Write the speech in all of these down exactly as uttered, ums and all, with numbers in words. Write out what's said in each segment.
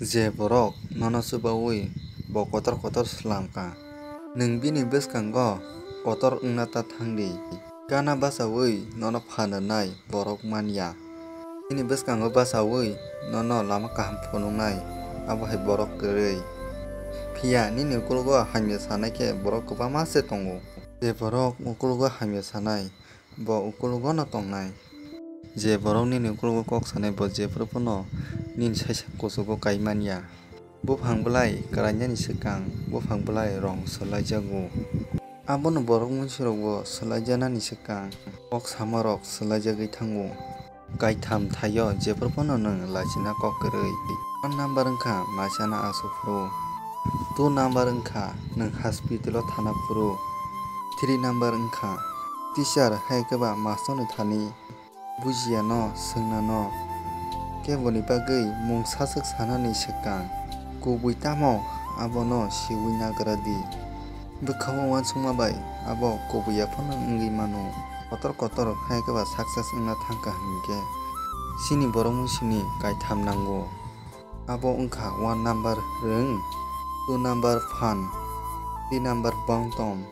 Je borok nono chubaui bo kotor kotor swlam kha, nwng bini bwskango kotor wngna ta thang di. Gana bachaui nono phan rwnai borok man ya. Nini bwskango bachaui nono lama kaham phunuknai, abo hai borok kwrwi. Phiya nini ukologo hamya sanai khe borok kwbangma se tongo. Je borok ukologo hamya sanai, bo ukologono tongnai. Je borok nini ukologo kok sanai, bo jephuru phano nini saisa kuchugo kai man ya. Buphang bwlai kwrainani swkang buphang bwlai rong swlaijago. Abono borok muisurokbo swlaijaknani swkang kok samarok swlaijagwi thango. Kaitham thaio jephuru phano nwng lachina kok kwrwi. One number wngkha machana asuk phuru. Two number wngkha nwng hospital-o thana phuru. Three number wngkha teacher hai khe ba mastorni thani bujiya no, swngna no. Keboni bagwi mung saswk sanani swkang kubui tamo abono siui nagra di. Bwkha-o uansukma bai abo kubui ya phano wngwi mano. Kotor kotor hai khe ba success wngna thang kha hinkhe chini borok muisini kaitham nango. Abo wngkha one number rwng, two number phan, three number bongtom.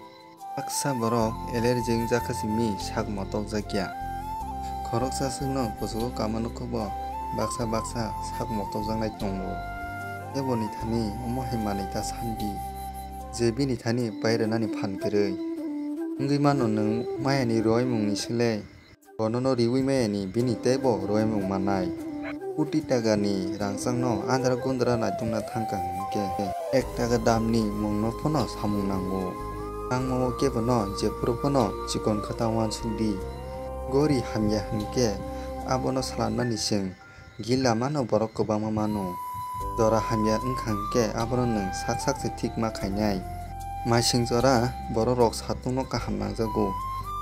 Baksa borok allergy wngjakha simi sak motokjakya. Khoroksa swkno kuchugo kama nukhubo baksa baksa sak motokjaknai tongo. Eboni thani omo hai manwi ta sandi je bini thani pairwnani phan kwrwi. Wngwi mano nwng mayani roimungni sle bonono riui mayani bini teibo roimung mannai. Koti takani rangchakno andra gundra naitungna thangkha hinkhe ek taka damni mungno phano samung nango. Tangmao kebono jephuru phano chikon khata uansuk di. Gori hamya hinkhe abono salamnani chwng gila mano borok kwbangma mano. Jora hamya wngkha hinkhe abono nwng sak sak se thik ma khainai. Maising jora borok rok satungno kaham nangjago.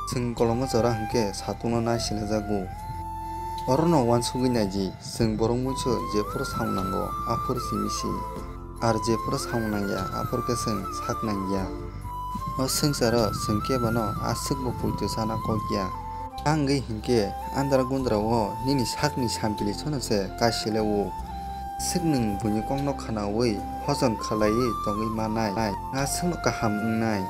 Chwng kolomo jora hinkhe satungno naisilajago. Orono uansugwi naidi, chwng borok muisu jephuru samung nango aphuru simi si. Ar jephuru samung nangya aphuru khe chwng sak nangya. O swngcharo chwng kebono aswkbo poito chana kok ya. Tangwi hinkhe andra gundra o nini sakni sampili sono se kaisile o. Swk nwng buini kokno khnaui hojon khlaiwi tongwi manai, aswkno kaham wngnai.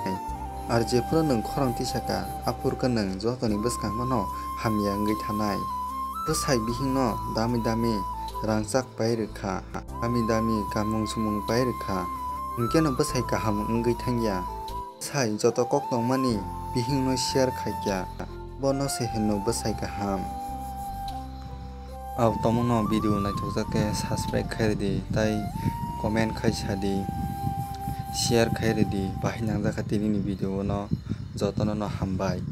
Ar jephuru nwng khorang tisaka aphuru khe nwng jotoni bwskango no hamya wngwi thanai. Bwsai bihikno dami dami rangchak pai rwkha, dami dami kamung sumung pai rwkha, hinkhe no bwsai kaham wngwi thangya. Sai joto kok tongmani bihikno share khaikha, bono se hino bwsai kaham. Au tomungno video naithokjak khe subscribe khai rwdi tei comment khai sadi, share khai rwdi, bahai nangjakha tinini video no, jotono no hambai.